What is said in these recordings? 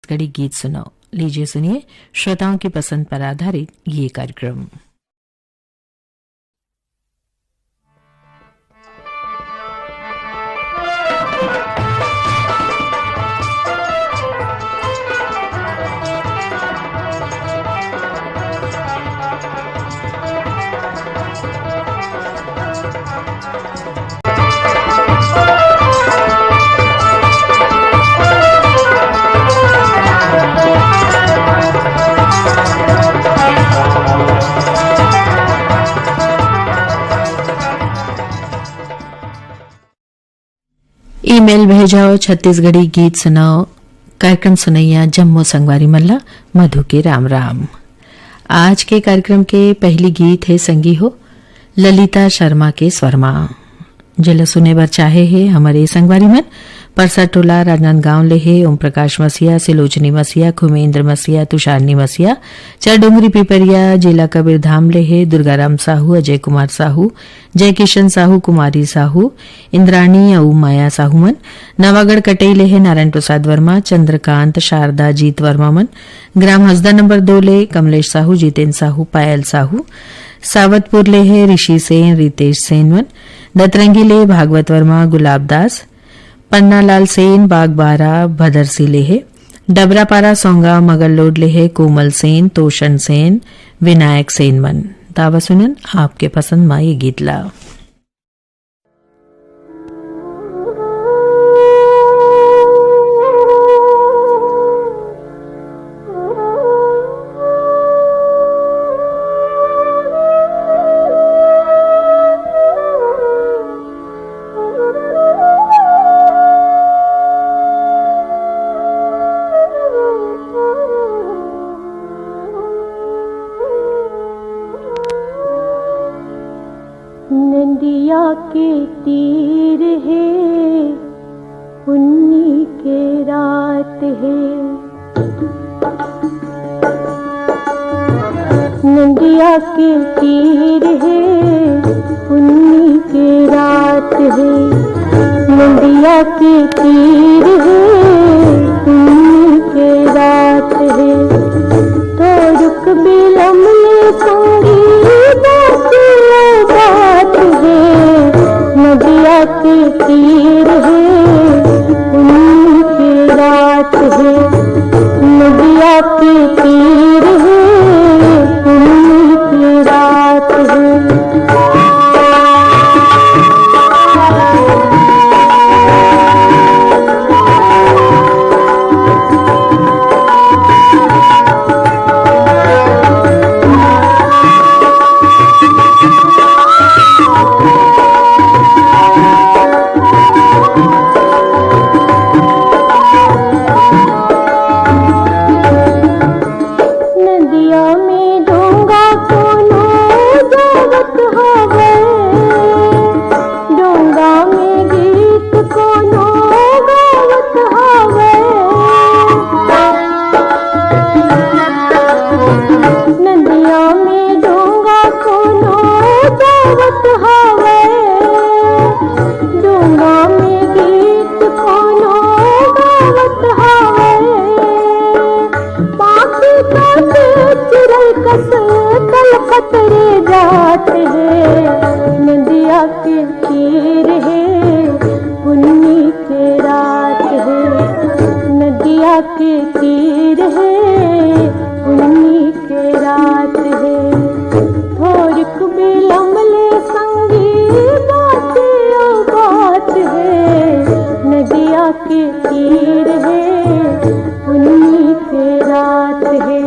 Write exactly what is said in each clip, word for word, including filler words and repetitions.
छत्तीसगढ़ी गीत सुनाओ। लीजिए सुनिए श्रोताओं की पसंद पर आधारित ये कार्यक्रम। ईमेल भेजव छत्तीसगढ़ी गीत सुनाओ। कार्यक्रम सुनइया जम्मो संगवारी मन ला मधु के राम राम। आज के कार्यक्रम के पहली गीत हे संगी हो ललिता शर्मा के स्वर मा, जेला सुने बर चाहे हे हमर ए संगवारी मन। परसा टोला राजनांदगांव ले हे ओम प्रकाश मसीहा, सिलोचनी मसीहा, खुमेंद्र मसीहा, तुषारनी मसीहा, चरडोंगरी पिपरिया, जिला कबीरधाम ले हे दुर्गाराम साहू, अजय कुमार साहू, जय किशन साहू, कुमारी साहू, इंद्राणी अउ माया साहू मन। नवागढ़ कटई ले हे नारायण प्रसाद वर्मा, चंद्रकांत, शारदा, जीत वर्मा मन। ग्राम हसदा नंबर दो ले कमलेश साहू, जितेन साहू, पायल साहू। सावतपुर ले हे ऋषि सेन, रितेश सेन मन। दतरंगी ले भागवत वर्मा, गुलाब दास, पन्नालाल सेन, बागबारा, भदरसी ले हे। डबरापारा सोंगा मगरलोड ले हे कोमल सेन, तोषण सेन, विनायक सेन मन। तावा सुनन आपके पसंद मा ये गीत ला। नदिया के तीर हे, पुन्नी के रात हे। नदिया के तीर हे, पुन्नी के रात हे। नदिया के तीर हे, पुन्नी के रात हे। थोरुक बिलम ले संगी बात, बात हे। नदिया के तीर हे, पुन्नी के रात हे। नदिया के तीर हे, पुन्नी के रात हे। नदिया में डोंगा कोनो जावत हवय, डोंगा में गीत कोनो गावत हवय। नदिया में डोंगा कोनो जावत हवय, डोंगा में गीत कोनो गावत हवय। पाखी कस चिरई कस तलपत रे जात हे। नदिया के तीर हे, पुन्नी के रात हे। नदिया के तीर हे, पुन्नी के रात हे। थोरिक बिलम ले संगी बात ओ बात हे। नदिया के तीर हे, पुन्नी के रात हे।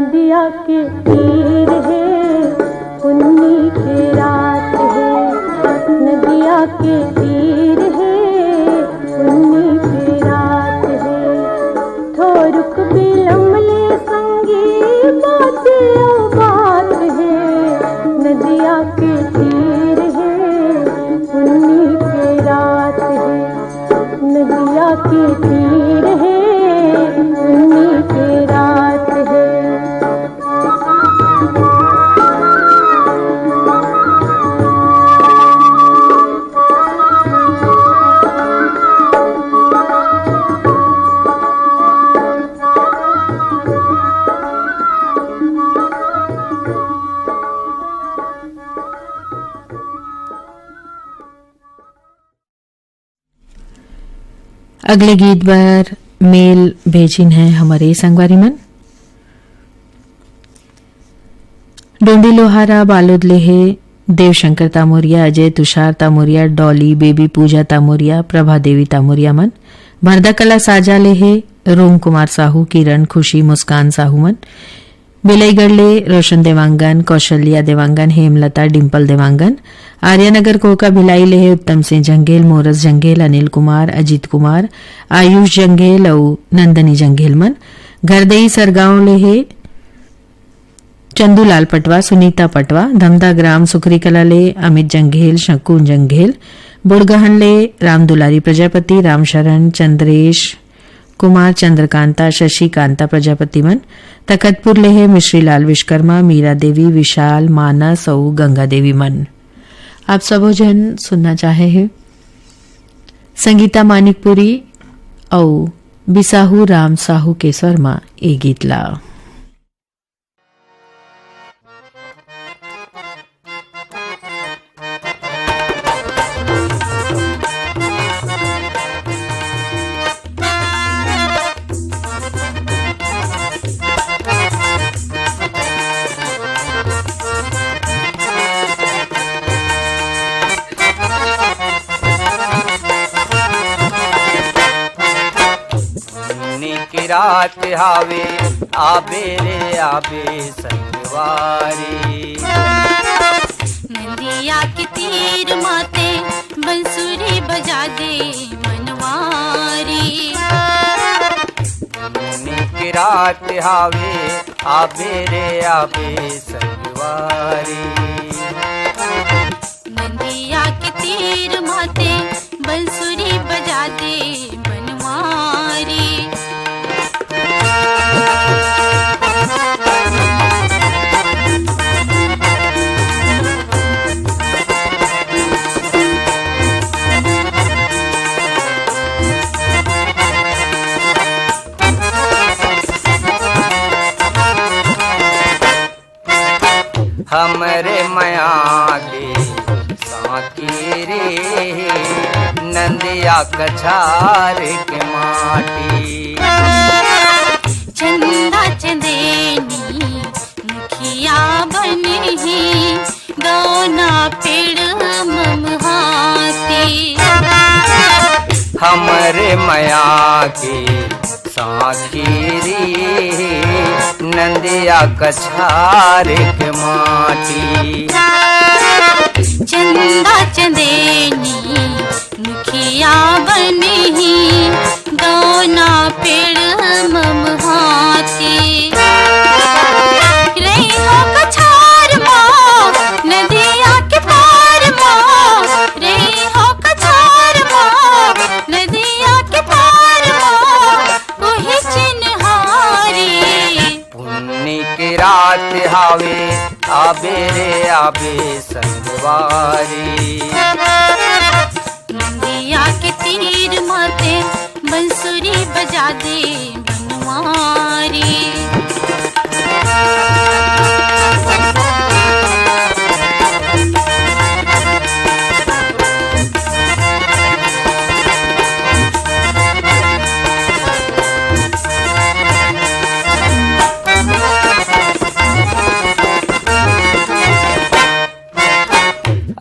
नदिया के तीर हे, पुन्नी के रात हे। नदिया के तीर हे, पुन्नी के रात हे। थोरुक बिलम ले संगी, बात ओ बात हे। नदिया के तीर हे, पुन्नी के रात हे। नदिया के तीर हे, पुन्नी के रात हे। अगले गीत बर मेल भेजिन हे हमर संगवारी मन। डोंडी लोहारा बालोद ले हे देवशंकर तामोरिया, अजय तुषार तामोरिया, डॉली, बेबी पूजा तामोरिया, प्रभा देवी तामोरिया मन। भरदा कला साजा ले हे रोम कुमार साहू, किरण, खुशी, मुस्कान साहू मन। बिलाईगढ़ ले रोशन देवांगन, कौशल्या देवांगन, हेमलता, डिंपल देवांगन। आर्यानगर कोहका भिलाई ले हे उत्तम सिंह जंघेल, मोरस जंघेल, अनिल कुमार, अजीत कुमार, आयुष जंघेल अउ नंदनी जंघेल मन। घरदई सरगांव ले हे चंदूलाल पटवा, सुनीता पटवा। धमधा ग्राम सुखरी कला ले अमित जंघेल, शकुन जंघेल। बुड़गहन ले रामदुलारी प्रजापति, रामशरण, चंद्रेश कुमार, चंद्रकांता, शशिकांता प्रजापति मन। तकतपुर ले हे मिश्रीलाल विश्वकर्मा, मीरा देवी, विशाल, मानस अउ गंगा देवी मन। आप सबो झन सुनना चाहे हे संगीता मानिकपुरी अउ बिसाहू राम साहू के स्वर म ए गीत ला। पुन्नी के रात हावे, आबे रे आबे संगवारी। नदिया के तीर माते बंसुरी बजा दे मनवारी। पुन्नी के रात हावे, आबे रे आबे संगवारी। नदिया के तीर माते बंसुरी बजा दे बनवारी। हमरे मया के साकी रे, नंदिया कछार के माटी। चंदा चंदेनी मुखिया बने ही, गौना पेड़ ममहाती। हमरे मया के साखी रे, नंदिया कछार के माटी। चंदा चंदेनी मुखिया बने ही, गौना पेड़ ममहाती। रही हो कछार मा, नदिया के पार मा, रही हो कछार मा, नदिया के पार मा, कोहे चिन्हारी। पुन्नी के रात हावे, आबे रे आबे संगवारी। नंदिया के तीर माते बंसुरी बजा दे बनवारी।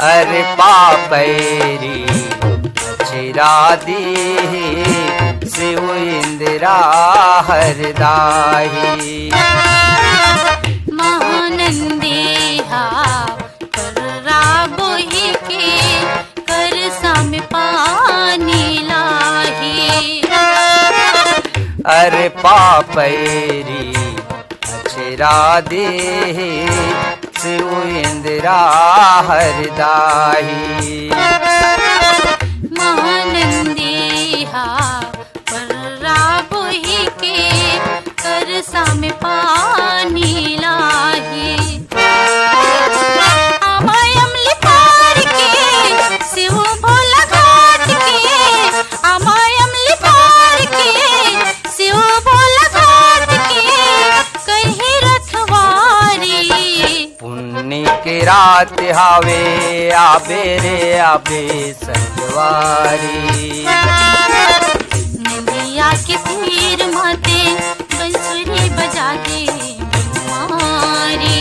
अरे पापैरी चिरा दी शिव इंदिरा हरदाही। पापैरी अचरा देहे, शिव इंदिरा हरदाही। महानंदी हा पर्रा बोही के, करसा में पानी लाही। आमा अमली पार के, शिव भोला घाट के। आमा अमली पार के, शिव भोला घाट के, करही रखवारी। पुन्नी के रात हावे, आबे रे आबे संगवारी। नदिया के तीर माते, बंसुरी बजा के बनवारी।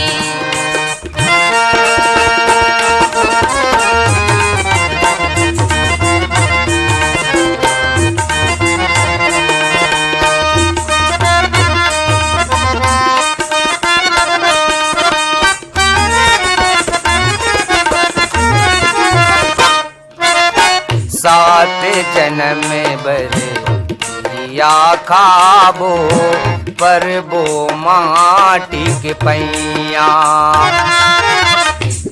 सात जनम बर किरिया खाबो, परबो माटी के पैया।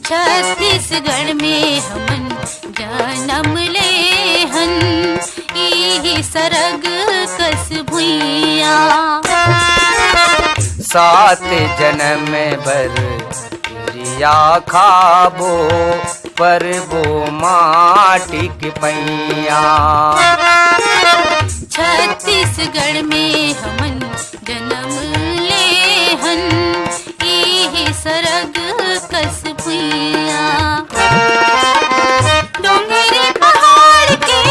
छत्तीसगढ़ में हमन जनम ले हन, इही सरग कस भुइया। सात जनम बर किरिया खाबो, परबो माटी के पैया। छत्तीसगढ़ में हमन जनम ले हन, इही सरग कस भुइया। डोंगरी पहाड़ के,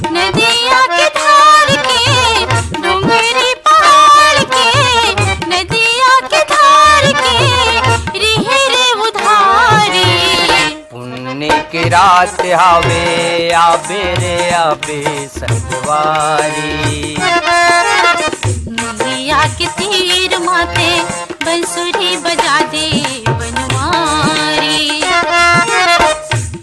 नदिया के धार के, डोंगरी पहाड़ के, नदिया के धार के, रिहे रे उधारी। पुन्नी के रात हावे, आबे रे आबे संगवारी। नदिया के तीर माते, बंसुरी बजा दे बनवारी।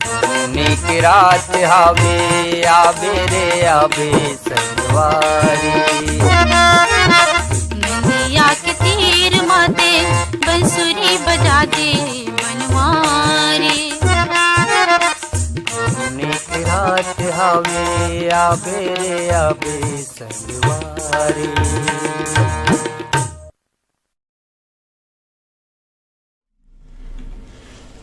पुन्नी के रात हावे, आबे रे आबे संगवारी। नदिया के तीर माते, बंसुरी बजा दे बनवारी। नीक रात हावे, आबे रे आबे संगवारी।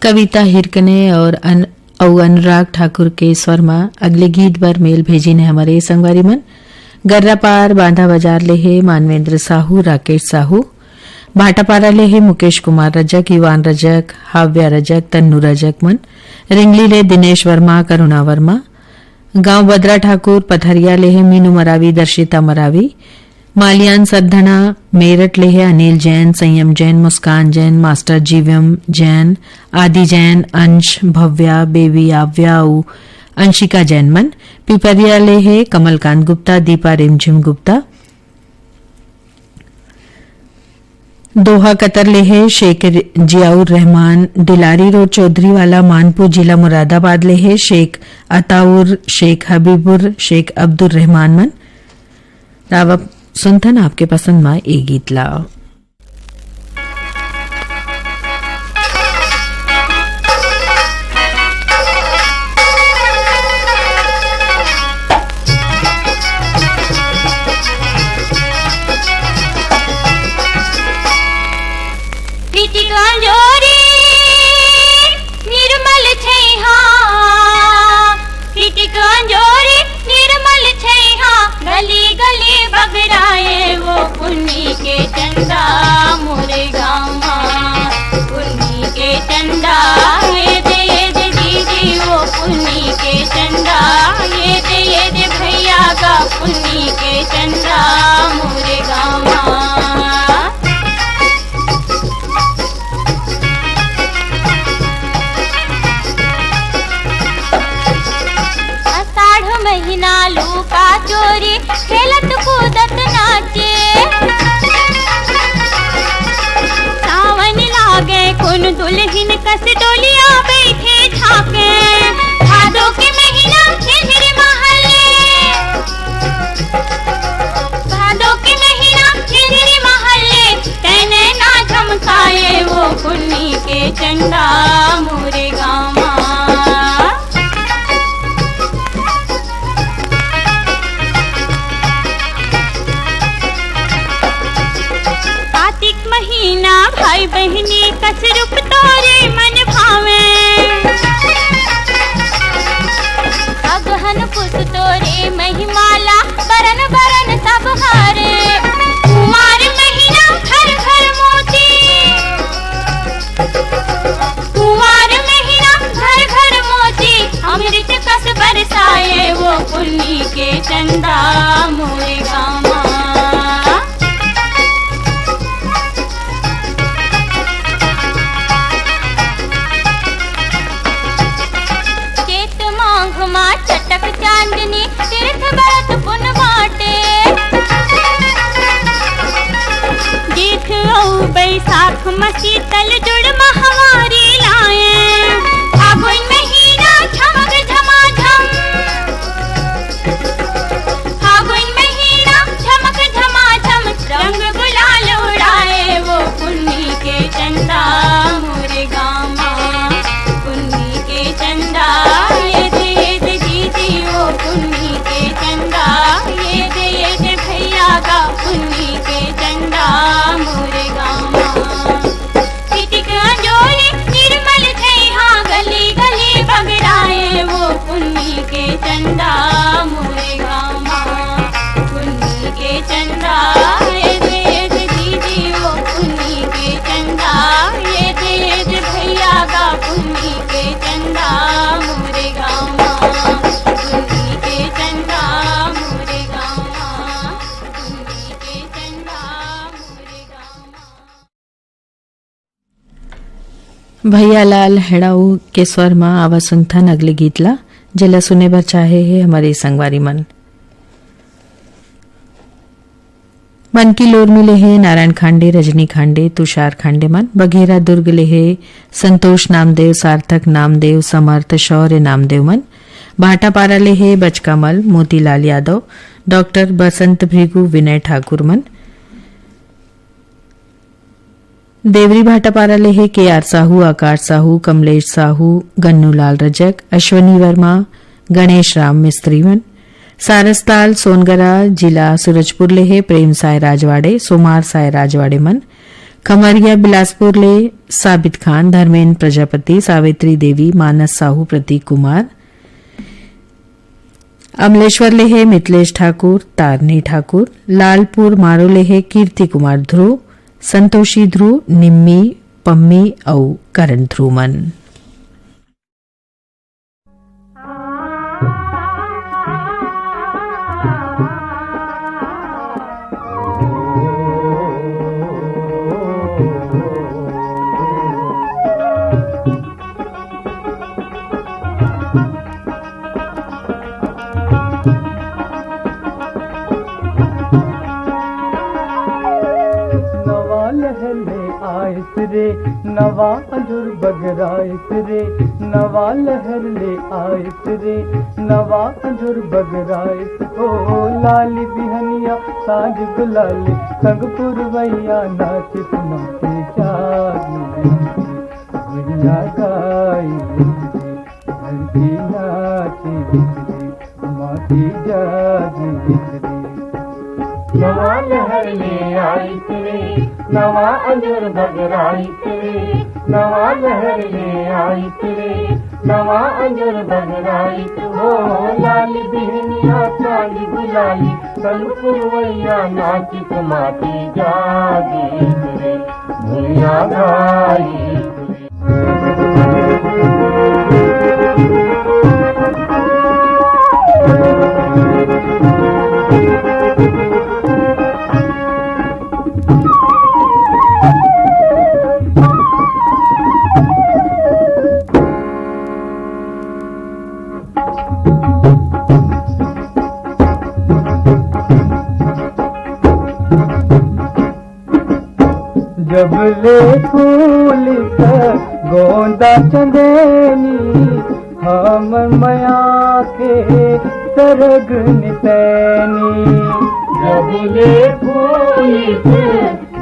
कविता हिरकने और अन-, अउ अनुराग ठाकुर के स्वर म अगले गीत बर मेल भेजिन हे हमर संगवारी मन। गर्रापार बांधा बाजार ले हे मानवेंद्र साहू, राकेश साहू। भाटापारा ले हे मुकेश कुमार रजक, युवान रजक, हाव्या रजक, तन्नू रजक मन। रिंगली ले दिनेश वर्मा, करुणा वर्मा। गांव बदरा ठाकुर पथरिया ले हे मीनू मरावी, दर्शिता मरावी। मालियान सरधना, मेरठ ले हे अनिल जैन, संयम जैन, मुस्कान जैन, मास्टर जीवम जैन, आदि जैन, अंश, भव्या, बेबी, आव्या अउ अंशिका जैन मन। पिपरिया ले हे कमलकांत गुप्ता, दीपा रिमझिम गुप्ता। दोहा कतर ले हे शेख जियाउर रहमान, डिलारी रोड चौधरी वाला, मानपुर जिला मुरादाबाद ले हे शेख अताउर, शेख हबीबुर, शेख अब्दुर रहमान मन। त अब सुनथन आपके पसंद मा ए गीत ला। पिटिका जोरी निर्मल छैहा, पिटिका जोरी निर्मल छैहा, गली गली बगराए वो पुन्नी के चंदा मोरे गाँव मा। पुन्नी के चंदा ये दे, ये दे दीदी वो पुन्नी के चंदा, ये दे, ये दे भैया का पुन्नी के चंदा मोरे गाँव मा। आषाढ़ महीना लूका चोरी खेलत कूदत नाचे। सावन लागे कोन दुल्हिन कस डोलिया बैठे झांके। भादो के महीना छिनरी महले, भादो के महीना पुन्नी के चंदा मोरे गाँव मा। कार्तिक महीना भाई बहिनी कस रूप तोरे मन भावे। अगहन पुस तोरे महिमा ला बरन बरन सब हारे। कुमार महीना घर घर मोती। कुमार महीना घर घर मोती, अमृत कस बरसाए वो पुन्नी के चंदा मोरे गाँव मा। चेत माघ मा चटक चांदनी, तीर्थ बरत पुन बाटे। जेठ अउ बैसाख म शीतल जुड़ महवारी लाए। फागुन महीना झमक झमाझम। फागुन महीना झमक झमाझम, रंग गुलाल उड़ाए वो पुन्नी के चंदा मोरे गाँव मा। पुन्नी के चंदा ये दे दे दीदी वो पुन्नी के चंदा, ये दे दे भैया का पुन्नी के चंदा मोरे गाँव मा। कितिक अंजोरी निर्मल छइहा गली गली बगराए वो पुन्नी के चंदा मोरे गाँव मा। पुन्नी के चंदा ये दे दे दीदी वो पुन्नी के चंदा, ये दे दे भैया का पुन्नी के चंदा मोरे गाँव मा। पुन्नी के चंदा मोरे गाँव मा। पुन्नी के चंदा मोरे गाँव मा। भैया लाल हेड़ाऊ के स्वर म आवा सुनथन अगले गीत ला, जेला सुने बर चाहे हे हमर संगवारी मन। मन की लोर मिले हे नारायण खांडे, रजनी खांडे, तुषार खांडे मन। बघेरा दुर्ग ले हे संतोष नामदेव, सार्थक नामदेव, समर्थ, शौर्य नामदेव मन। भाटापारा ले हे बचकामल, मोतीलाल यादव, डॉक्टर बसंत भृगु, विनय ठाकुर मन। देवरी भाटापारा ले हे के आर साहू, आकाश साहू, कमलेश साहू, गन्नूलाल रजक, अश्वनी वर्मा, गणेश राम मिस्त्री मन। सारसताल, सोनगरा, जिला सूरजपुर ले हे प्रेम साय राजवाड़े, सोमार साय राजवाड़े मन। खमरिया बिलासपुर ले साबित खान, धर्मेंद्र प्रजापति, सावित्री देवी, मानस साहू, प्रतीक कुमार। अमलेश्वर ले हे मितलेश ठाकुर, तारनी ठाकुर। लालपुर मारो ले हे कीर्ति कुमार ध्रुव, संतोषी ध्रुव, निम्मी, पम्मी अउ करण ध्रुव मन। नवा लहर ले आइस रे, नवा अंजुर बगराइस रे, नवा लहर ले आइस रे, नवा अंजुर बगराइस। ओ लाली बिहनिया साँझ गुलाली, संग पुरवैया नाचिस माटी जागी रे, भुइयाँ गाई रे, धरती नाची रे, माटी जागी रे। नवा लहर ले आइस रे, नवा अंजुर बगराइस रे, नवा लहर ले आइस रे, नवा अंजुर बगराइस। ओ लाली बिहनिया साँझ गुलाली, संग पुरवैया नाचिस माटी जागी रे, भुइयाँ गाई रे। जब ले फूलिस गोंदा चंदेनी, हमर मया के सरग निसैनी। जब ले फूलिस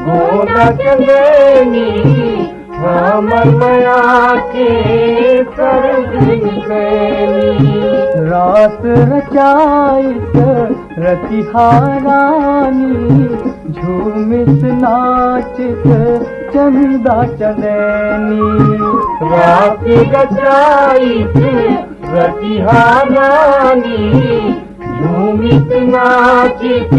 गोंदा चंदेनी, मया के सरगुन सैनी। रास रचाइत रतिहा रानी, झूमिस नाचित चंदा चनैनी। रास रचाइत रतिहा रानी, झूमित नाचित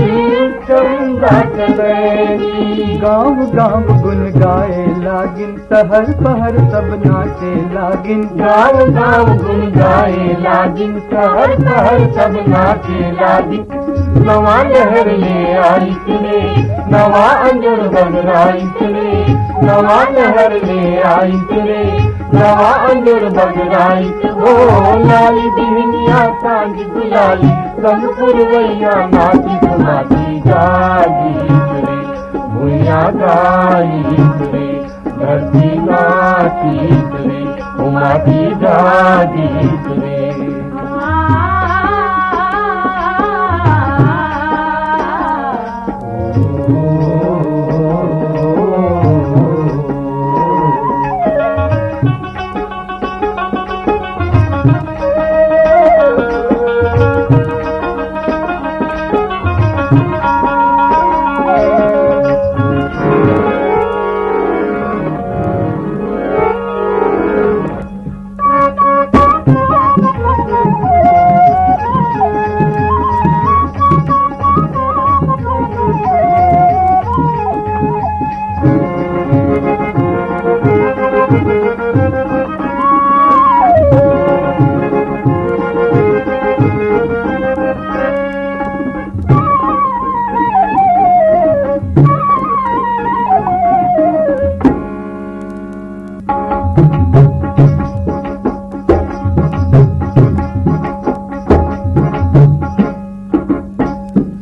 चंदा चनैनी। गाँव गाँव गुन गाए लागिन, सहर पहर सब नाचे लागिन। गाँव गाँव गुन गाए लागिन, सहर पहर सब नाचे लागिन। नवा लहर ले आइत रे, नवा अंजोर बगराइत रे, नवा लहर ले आइत रे, नवा अंजोर बगराइत हो। लाली बिहनिया सांझ गुलाली, संग पुरवैया नाचित नाचित जागीत रे, भुइया गाइत रे, धरती नाचित रे, ओ माटी जागीत रे।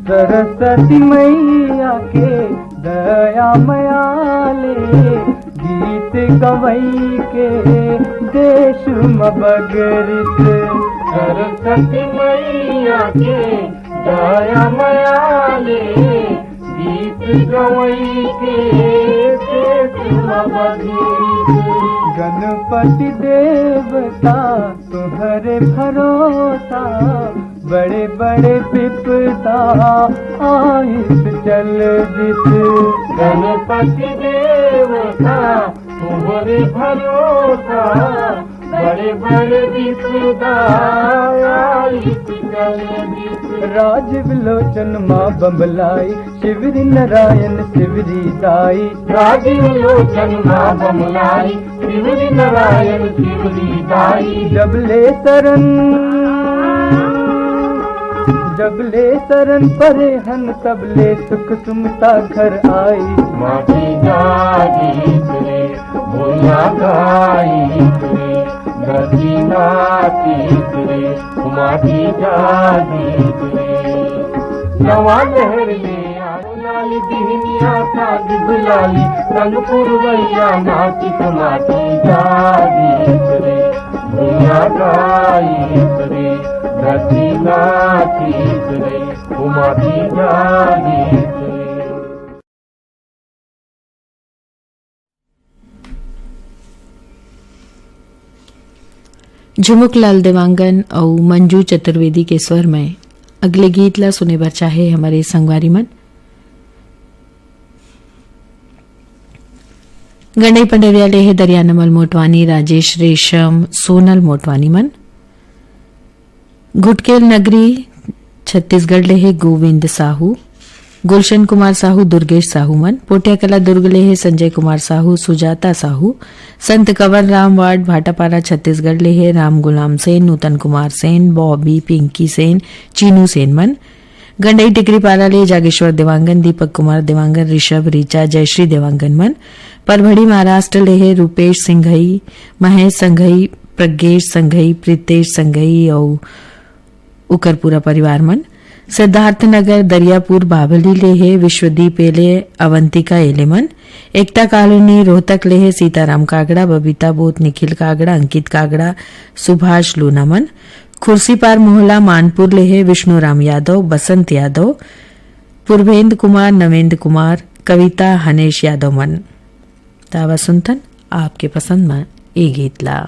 सरस्वती मैया के दया मया ले, गीत गवई के देश म बगरिस। सरस्वती मैया के दया मया ले, गीत गवई के देश म बगरिस। गणपति देवता तोहरे भरोसा, बड़े बड़े विपदा आइस चल दिस। गणपति देवता तोहरे भरोसा, बड़े बड़े विपदा आइस चल दिस। राजीव लोचन माँ बम्बलाई, शिवरी नारायण शिवरी दाई। राजीव लोचन माँ बम्बलाई, शिवरी नारायण शिवरी दाई। जब ले शरण, जब ले शरण परे हन, तब ले सुख सुमता घर आई। माटी जागीत रे, भुइया गाइत रे, धरती नाचित रे, माटी जागीत रे। नवा लहर ले आए, लाली बिहनिया साज गुलाली, रंग पुरवैया नाचित माटी जागीत रे, भुइया गाइत रे, धरती नाचित रे, ओ माटी जागीत रे। झुमुक लाल देवांगन अउ मंजू चतुर्वेदी के स्वर में अगले गीत ला सुने बर चाहे हमर संगवारी मन। गंडई पंडरिया ले हे दरियानमल मोटवानी, राजेश रेशम, सोनल मोटवानी मन। घुटकेल नगरी छत्तीसगढ़ ले हे गोविंद साहू, गुलशन कुमार साहू, दुर्गेश साहू मन। पोटिया कला दुर्ग ले हे संजय कुमार साहू, सुजाता साहू। संत कंवर राम वार्ड भाटापारा छत्तीसगढ़ ले हे राम गुलाम सेन, नूतन कुमार सेन, बॉबी, पिंकी सेन, चीनू सेन मन। गंडई टिकरीपारा ले जागेश्वर देवांगन, दीपक कुमार देवांगन, ऋषभ, ऋचा, जयश्री देवांगन मन। परभणी महाराष्ट्र ले हे Rupesh Singhai, Mahesh Shanghai, Pradnyesh Shanghai, Pritesh Shanghai अउ उकर पूरा परिवार मन। सिद्धार्थनगर दरियापुर बाभली ले हे विश्वदीप एले, अवंतिका एले मन। एकता कॉलोनी रोहतक ले हे सीताराम कागड़ा, बबीता बोत, निखिल कागड़ा, अंकित कागड़ा, सुभाष लूना मन। खुर्सीपार मोहला मानपुर ले हे विष्णुराम यादव, बसंत यादव, पूर्वेंद्र कुमार, नवेंद्र कुमार, कविता, हनेश यादव मन। त आवा सुनथन आपके पसंद म ए गीत ला।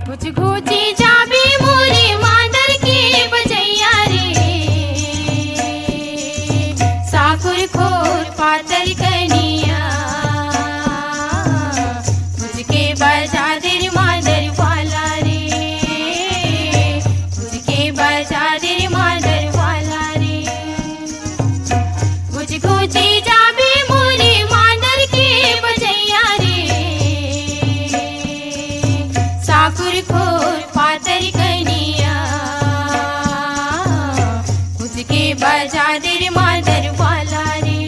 कुछ घोची जाबे मोरे मांदर के बजैया रे, साकुर खोर पातर कनिया, कुछ के बजा दे रे मांदर वाला रे, कुछ के बजा दे रे मांदर वाला रे। कुछ घोची जाबे मोरे मांदर के बजैया रे, साकुर खोर पातर कनिया, कुछ के बजा दे रे मांदर वाला रे,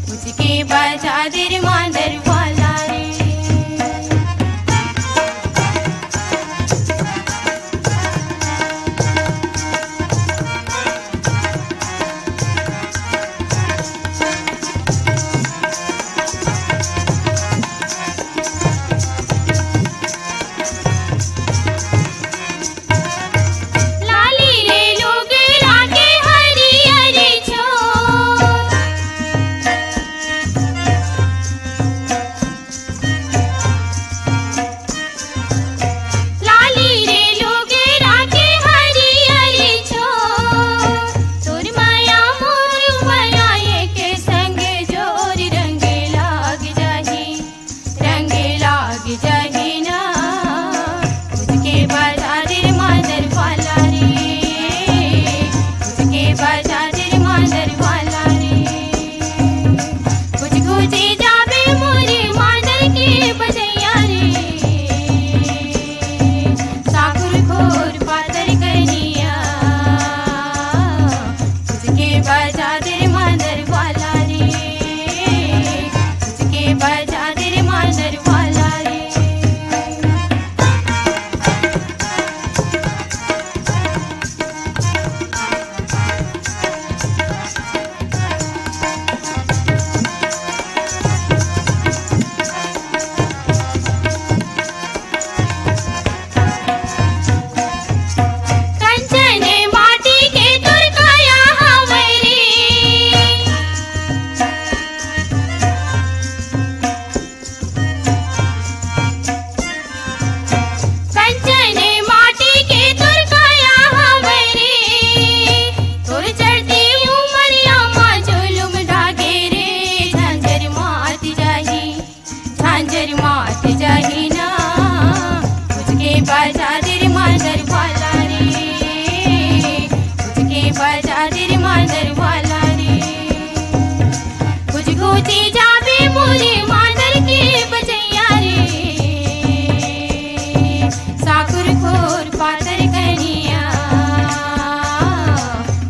कुछ के बजा दे रे मांदर वाला रे। लाली रे लोगे लागे हरियर छो। लाली रे लोगे लागे हरियर छो। तोर माया मोर माया एक संग जोर रंग लाग जाही। रंग लाग जाही ना, कुछ के बजा दे रे मांदर वाला रे, कुछ के बजा दे रे मांदर वाला रे। कुछ घोची जाबे मोरे मांदर के बजैया रे, साकुर खोर पातर कनिया, कुछ के बजा दे रे मांदर वाला रे, कुछ के बजा दे रे मांदर वाला रे। कंचन माटी के तोर काया हवय रे। कंचन माटी के तोर काया हवय रे। तोर चढ़ती उमरिया मा जुलुम डागे रे, झांझर मात जाही। झांझर मात जाही ना, कुछ के बजा दे रे मांदर वाला रे, कुछ के बजा दे रे मांदर वाला रे। कुछ घोची जाबे मोरे मांदर के बजैया रे, साकुर खोर पातर कनिया,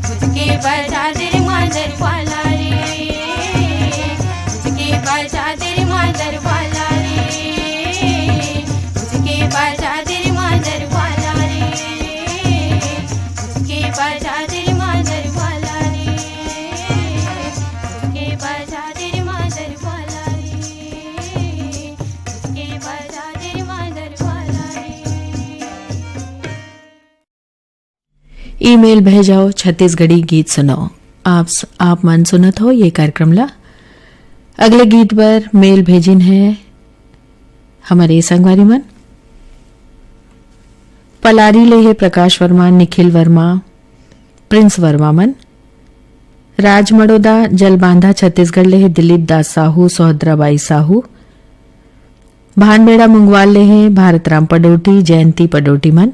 कुछ के बजा दे रे मांदर वाला रे, कुछ के बजा दे रे मांदर वाला रे, कुछ के बजा दे रे मांदर वाला रे, कुछ के बजा दे रे मांदर वाला रे, कुछ के बजा दे रे मांदर वाला रे, कुछ के बजा दे रे मांदर वाला रे। ईमेल भेजव छत्तीसगढ़ी गीत सुनव। आप स-, आप मन सुनत हो ये कार्यक्रम ला। अगले गीत बर मेल भेजिन है हमर संगवारी मन। पलारी ले हे प्रकाश वर्मा, निखिल वर्मा, प्रिंस वर्मा मन। राजमड़ोदा जलबांधा छत्तीसगढ़ ले हे दिलीप दास साहू, सोहद्रा बाई साहू। भानबेड़ा मुंगवाल ले हे भारत राम पडोटी, जयंती पडोटी मन।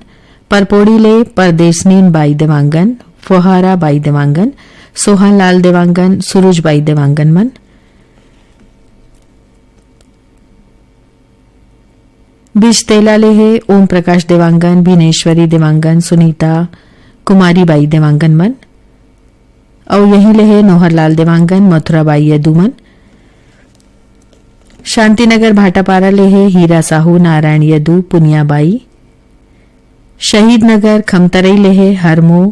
परपोड़ी ले परदेसनीन बाई देवांगन, फोहारा बाई देवांगन, सोहन लाल देवांगन, सुरुज बाई देवांगन मन। बिचतेला ले हे ओम प्रकाश देवांगन, भिनेश्वरी देवांगन, सुनीता कुमारी बाई देवांगन मन। अउ यही ले हे नोहरलाल देवांगन, मथुरा बाई यदु मन। शांतिनगर भाटापारा ले हे हीरा साहू, नारायण यदु, पुनिया बाई। शहीद नगर खमतरई ले हे हरमो,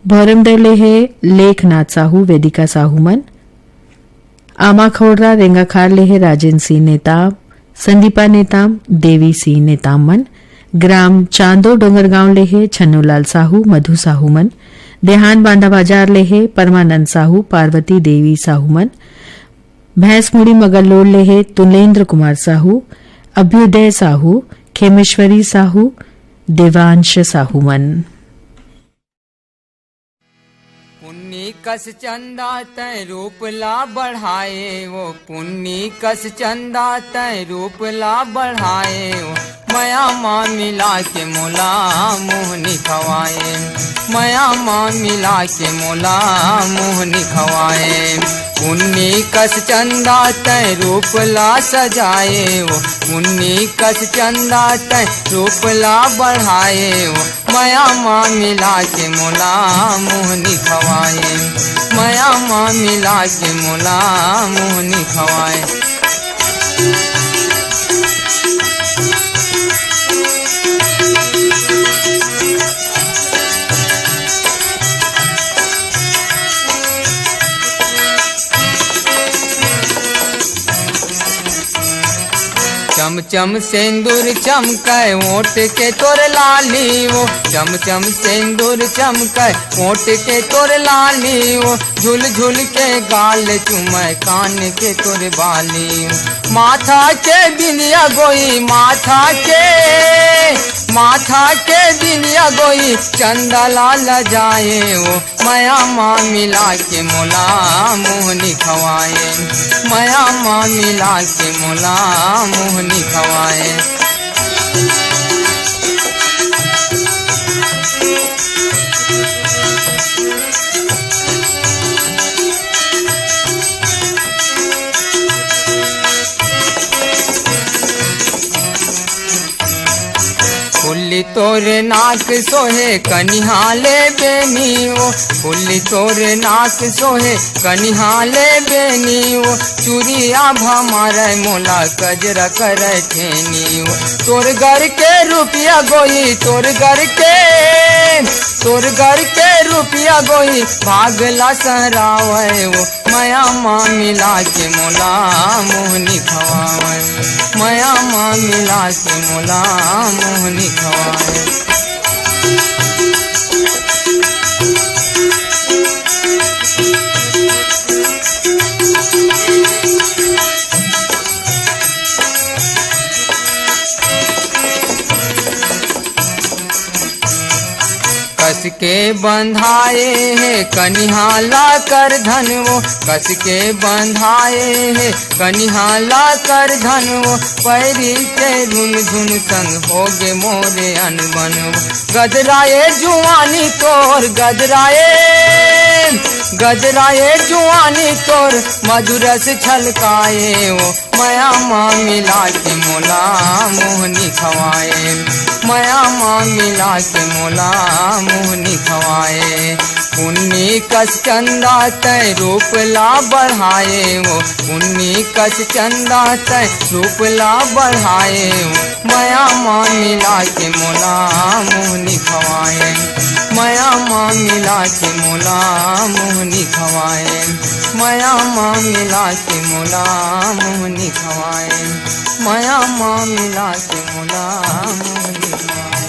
भौरमदेव ले हे लेखनाथ साहू, वेदिका साहू मन। आमा खोड़रा रेंगाखार ले हे राजेंद्र सिंह नेताम, संदीपा नेताम, देवी सिंह नेताम मन। ग्राम चांदो डोंगरगांव ले हे छन्नूलाल साहू, मधु साहू मन। देहान बांधा बाजार ले हे परमानंद साहू, पार्वती देवी साहू मन। भैंसमुड़ी मगरलोड ले हे तुलेंद्र कुमार साहू, अभ्युदय साहू, खेमेश्वरी साहू, देवांश साहू मन। पुन्नी कस चंदा तै रूप ला बढ़ाए वो, पुन्नी कस चंदा तै रूप ला बढ़ाए वो। मया मा मिला के मोला मोहनी खवाए, मया मा मिला के मोला मोहनी खवाए। पुन्नी कस चंदा तै रूप ला सजाए वो, पुन्नी कस चंदा तै रूप ला बढ़ाए वो। मया मा मिला के मोला मोहनी खवाए, मया मा मिला के मोला मोहनी खवाए। चम चम सेंदूर चमकै ओठ के तोर लाली वो, चम चम सेंदूर चमकै ओठ के तोर लाली वो, झुल झुल के गाल चुमै कान के तोर बाली वो। माथा के बिंदिया गोई, माथा के, माथा के बिंदिया गोई, चंदा ला लजाए वो। मया मा मिला के मोला मोहनी खवाए, मया मा मिला के मोला मोहनी खवाए। फुल्ली तोर नाक सोहे कनिहा ले बेनी वो, फुल्ली तोर नाक सोहे कनिहा ले बेनी वो। चूड़िया भमारै मोला कजरा करै ठेनी वो। तोर घर के रुपया गोई, तोर घर के, तोर घर के रुपया गोई, भाग ला सरावै वो। मया मा मिला के मोला मोहनी खवाए, मया मा मिला के मोला मोहनी खवाए। कस के बंधाए हे कनिहा ला करधन वो, कस के बंधाए हे कनिहा ला करधन वो। पैरी के रुनझुन संग होगे मोरे अनबन वो। गदराए जुआनी तोर, गदराए, गदराए जुआनी तोर, मधुरस छलकाए वो। मया मा मिला के मोला मोहनी खवाए, मया मा मिला के मोला मोहनी खवाए। पुन्नी कस चंदा तै रूप ला बढ़ाए वो, पुन्नी कस चंदा तै रूप ला बढ़ाए वो। मया मा मिला के मोला मोहनी खवाए, मया मा मिला के मोला मोहनी खवाए, मया मा मिला के मोला मोहनी खवाए, मया मा मिला के मोला मोहनी खवाए।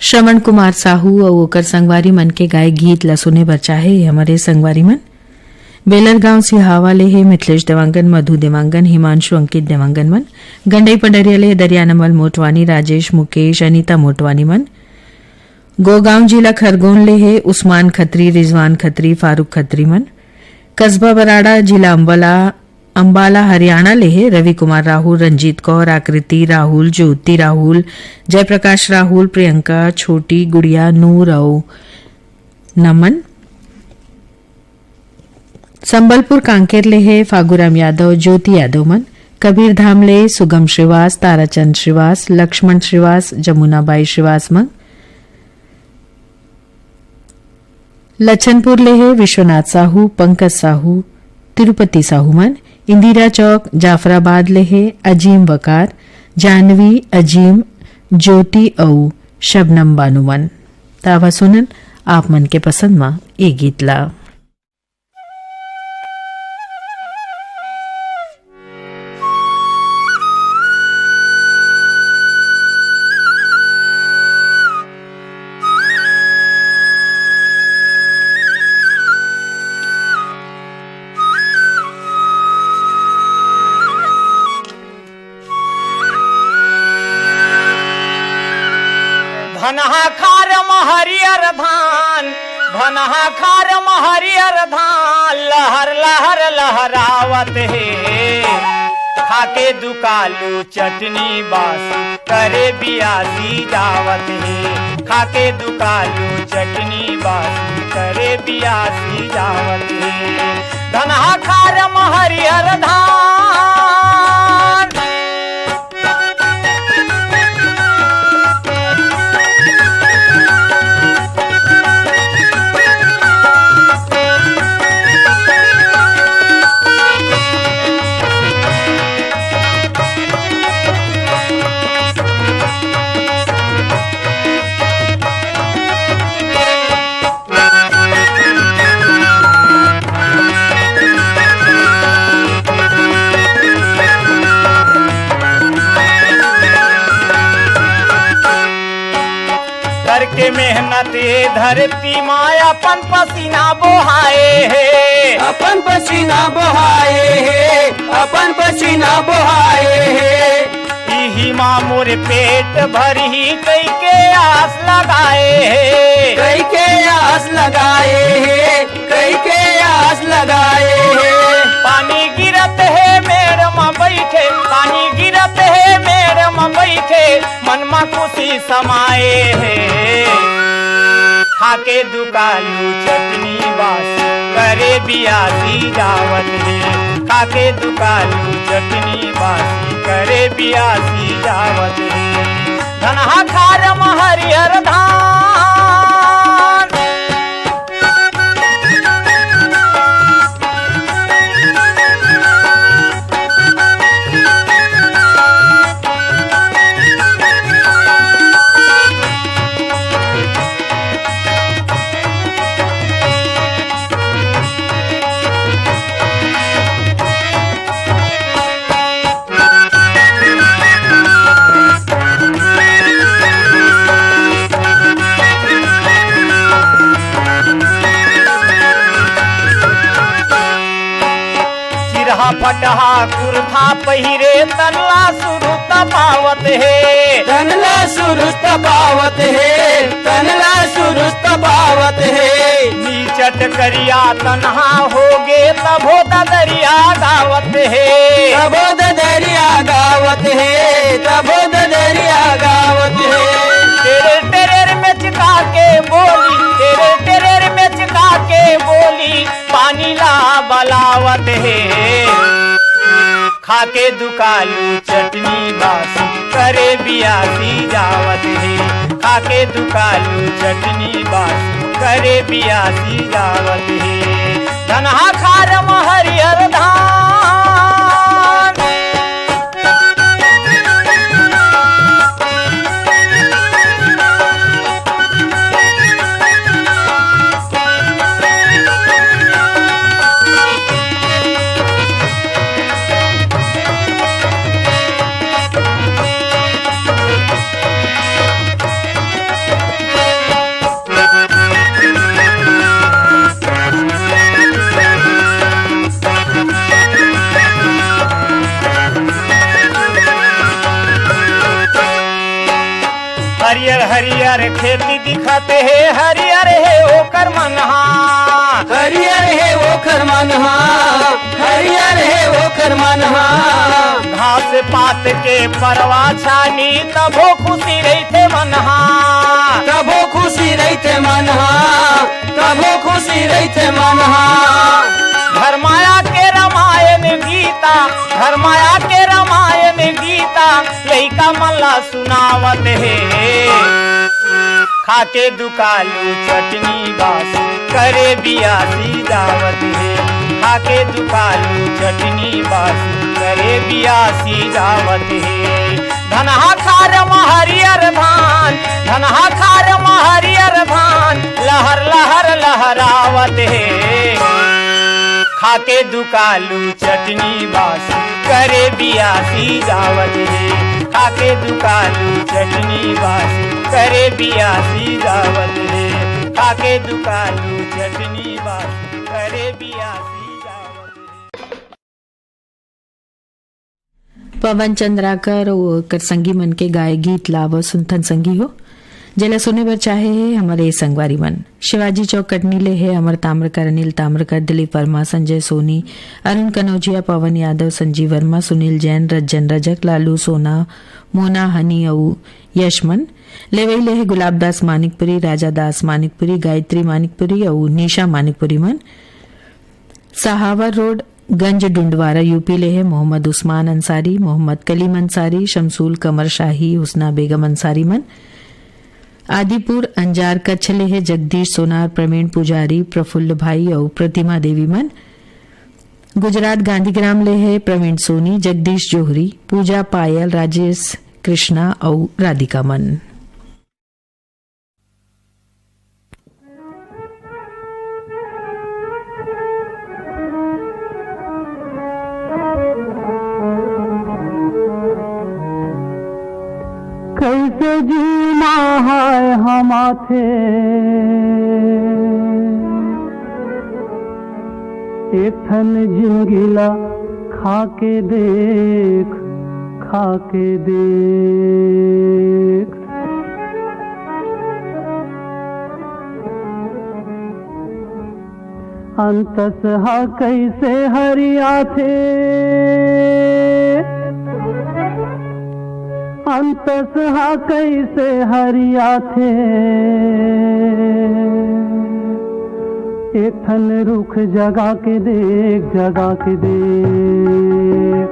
श्रवण कुमार साहू अउ ओकर संगवारी मन के गाए गीत ला सुने बर चाहे हमरे संगवारी मन। बेलरगांव सिहावा ले हे मिथिलेश देवांगन, मधु देवांगन, हिमांशु अंकित देवांगन मन। गंडई पंडरिया ले दरियानमल मोटवानी, राजेश, मुकेश, अनीता मोटवानी मन। गोगांव जिला खरगोन ले हे उस्मान खत्री, रिजवान खत्री, फारूक खत्री मन। कस्बा बराड़ा जिला अम्बाला, अम्बाला हरियाणा ले हे रवि कुमार राहुल, रंजीत कौर, आकृति राहुल, ज्योति राहुल, जयप्रकाश राहुल, प्रियंका, छोटी गुड़िया, नूर अउ नमन। संबलपुर कांकेर ले हे फागुराम यादव, ज्योति यादव मन। कबीरधाम ले सुगम श्रीवास, ताराचंद श्रीवास, लक्ष्मण श्रीवास, जमुनाबाई श्रीवास मन। लच्छनपुर ले हे विश्वनाथ साहू, पंकज साहू, तिरुपति साहू मन। इंदिरा चौक जाफराबाद ले हे अजीम वकार, जानवी, अजीम, ज्योति अउ शबनम बानो मन। त आवा सुनन आप मन के पसंद म ए गीत ला। धनहा खार म हरियर धान, धनहा खार म हरियर धान, लहर लहर लहरावत हे। खाके दुकालू चटनी बासी, करे बियासी जावत हे। खाके दुकालू चटनी बासी, करे बियासी जावत हे। धनहा खार म हरियर धान। करके मेहनत ए धरती मा अपन पसीना बोहाए हे। अपन पसीना बोहाए हे, अपन पसीना बोहाए हे। इही मा मोर पेट भरही कहिके आस लगाए हे। कहिके आस लगाए हे, कहिके आस लगाए हे। पानी गिरत हे मेड़ म बइठे, पानी गिरत हे मेड़ म बइठे, मन म खुशी समाए हे। खाके दुकालू चटनी बासी, करे बियासी जावत हे। खाके दुकालू चटनी बासी, करे बियासी जावत हे। धनहा खार म हरियर धान। चिरहा फटहा कुर्था पहिरे, तन ला सुरुत पावत हे। तन ला सुरुत पावत हे, तन ला सुरुत पावत हे। नीचट करिया तनहा होगे, तभो ददरिया गावत हे। तभो ददरिया गावत हे, तभो ददरिया गावत हे। टेरेर टेरेर मेचका के बोली, टेरेर टेरेर मेचका के बोली, पानी ला बलावत हे। खाके दुकालू चटनी बासी, करे बियासी जावत हे। खाके दुकालू चटनी बासी, करे बियासी जावत हे। धनहा खार म हरियर धान। हरियर हरियर खेती दिखत हे, हरियर हे ओकर मनहा। हरियर हे ओकर मनहा, हरियर हे ओकर मनहा। घास पात के परवा छानी, तभो खुशी रहिथे मनहा। तभो खुशी रहिथे मनहा, तभो खुशी रहिथे मनहा। धर्माया के रामायण गीता, धर्माया के रामायण गीता, लइका मन ला सुनावत हे। खाके दुकालू चटनी बासी, करे बियासी जावत हे। खाके दुकालू चटनी बासी, करे बियासी जावत हे। धनहा खार म हरियर धान, धनहा खार म हरियर धान, लहर लहर लहरावत हे। खाके दुकालू चटनी बासी, करे बियासी जावत हे। खाके दुकालू चटनी बासी, करे बियासी जावत हे। खाके दुकालू चटनी बासी, करे बियासी जावत हे। पवन चंद्राकर अउ ओकर संगी मन के गाए गीत ला आवव सुनथन संगी हो, जेला सुने बर चाहे हे हमर ए संगवारी मन। शिवाजी चौक कटनी ले हे अमर ताम्रकर, अनिल ताम्रकर, दिलीप वर्मा, संजय सोनी, अरुण कनौजिया, पवन यादव, संजीव वर्मा, सुनील जैन, रज्जन रजक, लालू सोना, मोना हनी अउ यश मन। लेवई ले हे गुलाब दास मानिकपुरी, राजा दास मानिकपुरी, गायत्री मानिकपुरी अउ निशा मानिकपुरी मन। सहावर रोड, गंज डुंडवारा, यूपी ले हे मोहम्मद उस्मान अंसारी, मोहम्मद कलीम अंसारी, शमसूल कमर शाही, हुसना बेगम अंसारी मन। आदिपुर, अंजार, कच्छ ले हे जगदीश सोनार, प्रवीण पुजारी, प्रफुल्ल भाई अउ प्रतिमा देवी मन। गुजरात, गांधीग्राम ले हे प्रवीण सोनी, जगदीश जोहरी, पूजा पायल, राजेश कृष्णा अउ राधिका मन। कैसे जीना है हम आथे, एक ठन जिंदगी ला खा के देख, खा के देख। अंतस ह कैसे हरियाथे, अंतस ह कैसे हरियाथे। एक ठन रुख जगा के देख, जगा के देख,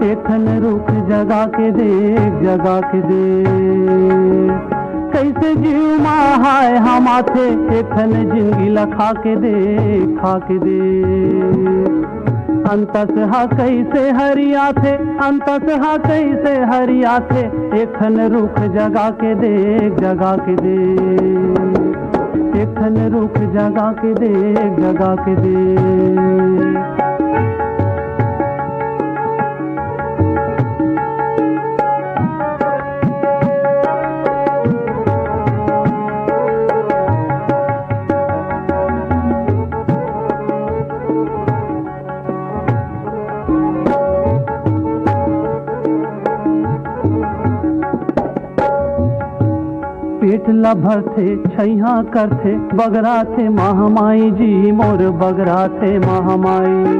एक ठन रुख जगा के देख, जगा के देख। कैसे जीव मा हाय हम आथे, एक ठन जिंदगी ला खा के देख, खा के देख। अंतस ह कैसे हरियाथे, अंतस ह कैसे हरियाथे, एक ठन रुख जगा के देख, जगा के देख, एक ठन रुख जगा के देख, जगा के देख। पेट ला भरथे, छैहा करथे, बगराथे महामाई जी मोर, बगराथे महामाई।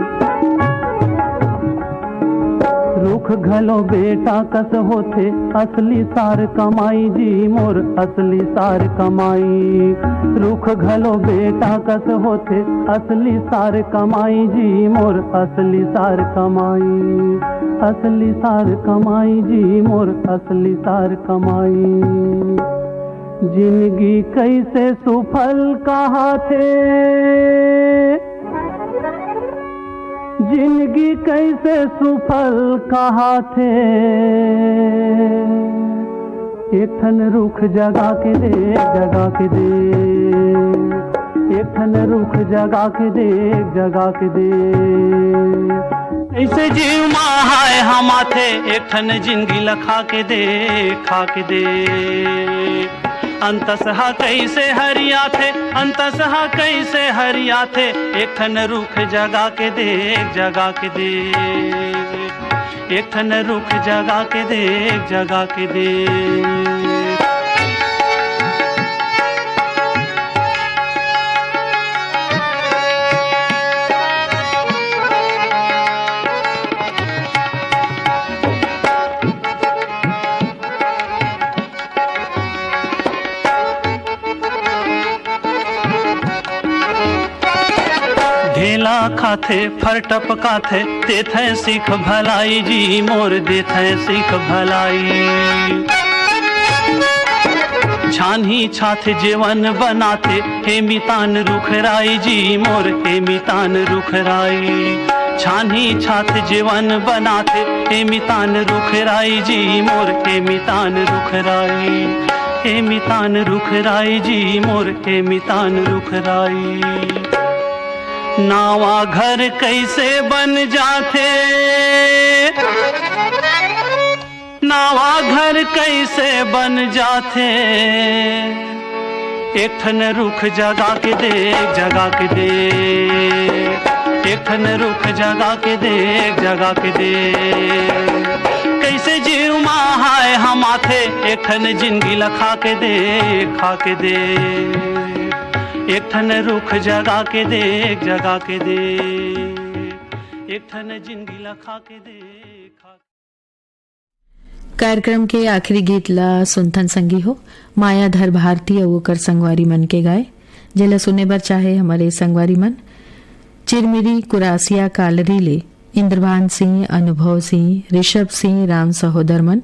रुख घलो बेटा कस होथे, असली सार कमाई जी मोर, असली सार कमाई। रुख घलो बेटा कस होथे, असली सार कमाई जी मोर, असली सार कमाई। असली सार कमाई जी मोर, असली सार कमाई। जिंदगी कैसे सुफल कहाथे, जिंदगी कैसे सुफल कहाथे। एक ठन रुख जगा के देख, जगा के देख, एक ठन रुख जगा के देख, जगा के देख। ऐसे जीव मा हाय हम आथे, एक ठन जिंदगी ला खा के देख, खा के देख। अंतस ह कैसे हरियाथे, अंतस ह कैसे हरियाथे, एक ठन रुख जगा के देख, जगा के देख, एक ठन रुख जगा के देख, जगा के देख। ढेला खाथे, फर टपकाथे, देथे सीख भलाई जी मोर, देथे सीख भलाई। छानही छाथे जेवन बनाथे, हे मितान रुखराई जी मोर, हे मितान रुखराई। छानही छाथे जेवन बनाथे, ए मितान रुख राई जी मोर, ए मितान रुख राई, ए मितान रुख राई जी मोर, ए मितान रुख राई। नावा घर कैसे बन जाथे, नावा घर कैसे बन जाथे, एक ठन रुख जगा के देख, जगा के देख, एक ठन रुख जगा के देख, जगा के देख। कैसे जीव मा हाय हम आथे, एक ठन जिंदगी ला खा के देख, खा के देख, एक ठन रुख जगा के देख, जगा के देख, एक ठन जिंदगी ला खा के देख, खा के कार्यक्रम के आखिरी गीत ला सुनथन संगी हो, मायाधर भारती अउ ओकर संगवारी मन के गाए, जेला सुने बर चाहे हमर ए संगवारी मन, चिरमिरी कुरासिया कालरी ले इंद्रभान सिंह, अनुभव सिंह, ऋषभ सिंह, राम सहोदर मन,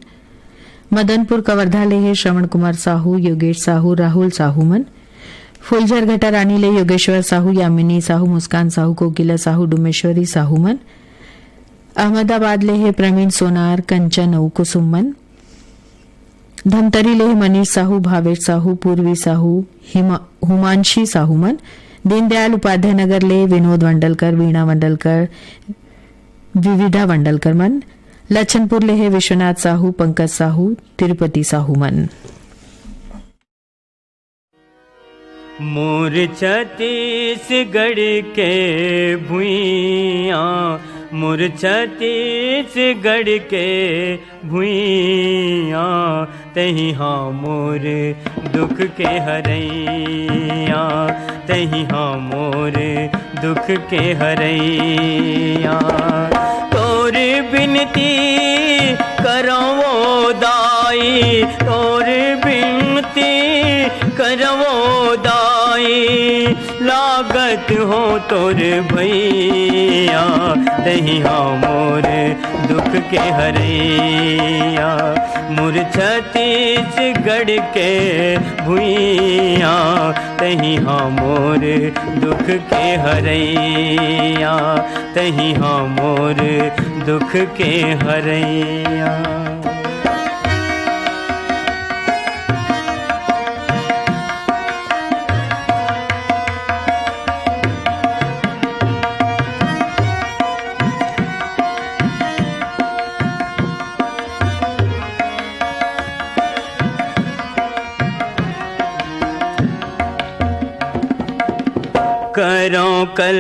मदनपुर कवर्धा ले हे श्रवण कुमार साहू, योगेश साहू, राहुल साहू मन, फुलझर घटा रानी ले योगेश्वर साहू, यामिनी साहू, मुस्कान साहू, कोकिला साहू, डुमेश्वरी साहू मन, अहमदाबाद ले हे प्रवीण सोनार, कंचन अउ कुसुम मन, धमतरी ले हे मनीष साहू, भावेश साहू, पूर्वी साहू, हिमा-, हुमांशी साहू मन, दीनदयाल उपाध्याय नगर ले विनोद वंडलकर, वीणा वंडलकर, विविधा वंडलकर मन, लच्छनपुर ले हे विश्वनाथ साहू, पंकज साहू, तिरुपति साहू मन। मोर छत्तीसगढ़ के भुइयां, मोर छत्तीसगढ़ के भुइयां, तही हा मोर दुख के हरैया, तही हा मोर दुख के हरैया। तोर बिनती करवो दाई, तोर बिनती करवो दाई, लागत हो तोर भैया, तही हा मोर दुख के हरैया। मोर छत्तीसगढ़ के भुइयां, तही हा मोर दुख के हरैया, तही हा मोर दुख के हरैया। करौं कल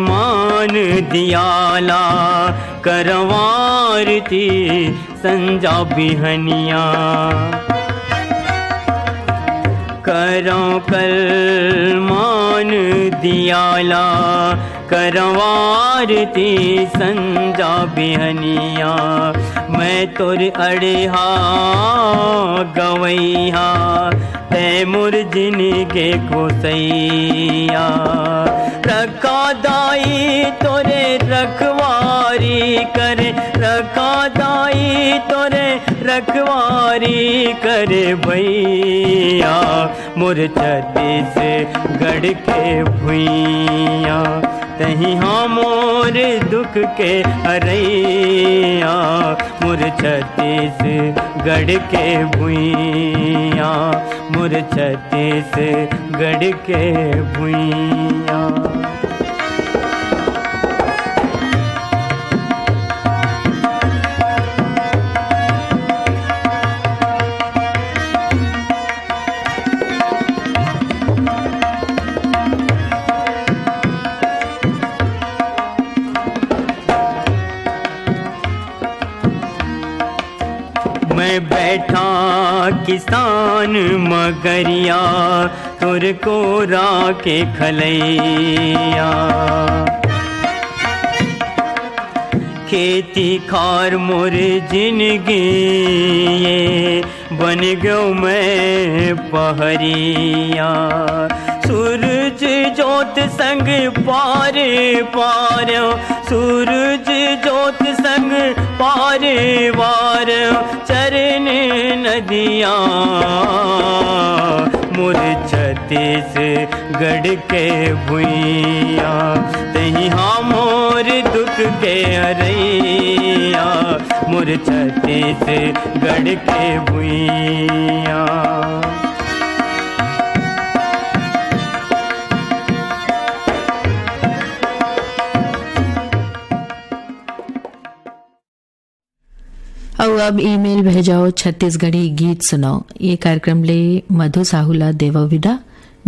मान दियाला, करौं आरती संजा बिहनिया। करौं कल मान दियाला, करौं आरती संजा बिहनिया। मैं तोर अड़हा गवैहा, तै मोर जिनगी गोसैया। रखा दाई तोरे रखवारी करे, रखा दाई तोरे रखवारी करे भैया। मोर छत्तीसगढ़ के भुइयां, तही हा मोर दुख के हरैया। मोर छत्तीसगढ़ के भुइयां, मोर छत्तीसगढ़ के भुइयां। मैं बैठा किसान मगरिया, तोर कोरा के खलैया। खेती खार मोर जिनगी ये, बन गयो मैं पहरिया। सूरज जोत संग पार पार, सूरज जोत संग पार पार, चरन नदिया मोर छत्तीसगढ़ के भुइयां। तही हा मोर दुख के हरैया, मोर छत्तीसगढ़ के भुइयां। अउ अब ईमेल भेजो छत्तीसगढ़ी गीत सुनो। ये कार्यक्रम ले मधु साहू ला देवो विदा।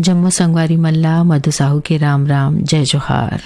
जम्मो संगवारी मन ला मधु साहू के राम राम, जय जोहार।